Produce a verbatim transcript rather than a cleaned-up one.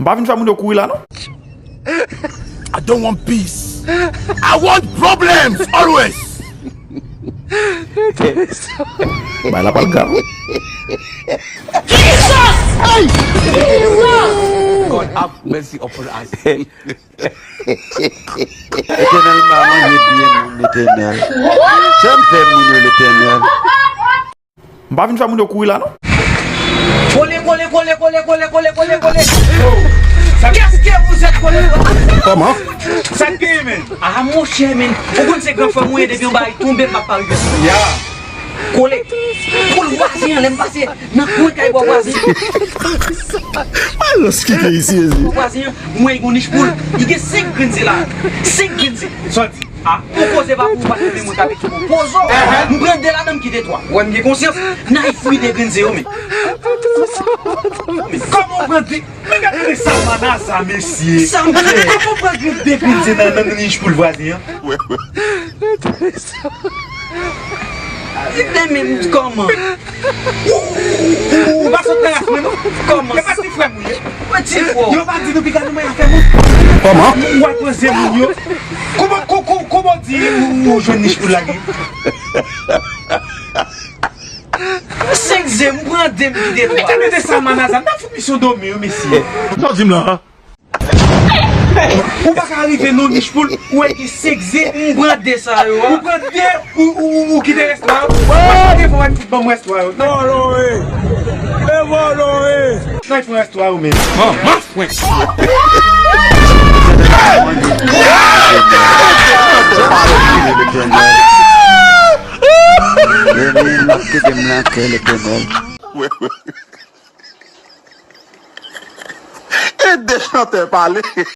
M pa vin fè moun yo kouri la, non. I don't want peace. I want problems always. Bay la pral grav, wi. Jesus! Hey! Jesus! God have mercy upon us. Letènèl pa manje byen moun, Letènèl. Sa m fè moun yo, Letènèl. M pa vin fè moun yo kouri la, non. Kole, kole, kole, kole. Yo, sa, qu'est-ce que vous êtes, kole? Kòman? Sa k genyen, men? Ah, monchè, men. Ou konn se gran frè mwen, depi yon bagay tonbe, m pa pa rive sou li. Ya. Kole. Poul vwazen an, lè m pase nan kwen kay bò vwazen. Alòs, ki te isi, isi? Bò vwazen an, mwen, yon nich poul. Li gen senk grenn ze la. Senk grenn ze. Sa w di? Ah, ou koze pa pou ou pa kenbe mwen k ap ekip ou. Pozo! M pran de ladan m kite twa. Ou wè m gen konsyans. N a fwi de grenn ze yo, men. Men kòman w pran de? Men gade sa manaza, mesye. Sa m fè? Kòman w pran de grenn ze nan, nan nich poul vwazen an? Li te menm kòman? Ou, ou, ou, ou pa sot nan ras mwen, non? Kòman? Se pa ti frè m ou ye. Mwen ti frè w. Yo pa di nou piga nou mwen afè moun. Kòman? Ou al pran ze moun yo. Kòman, ko-, ko-, kòman w di ou, ou jwenn nich pou lage? Senk ze, m pran de, m kite twa. Mete, mete sa manaza, n ap fout misyon dòmi, wi, mesye. Sa w di m la, a? Ou pa ka rive nan nich poul, ou wè gen senk ze, m pran de sa yo a. Ou pran de, ou, ou, ou, ou kite rèsto a. Ou pa gen fò wè m fout ban m rèsto a yo. Vòlò, wi. E vòlò, wi. Nan, fè rèsto a yo menm. Manman fwen. Letènèl, m ap kite m nan kè Letènèl. E de chantè pale.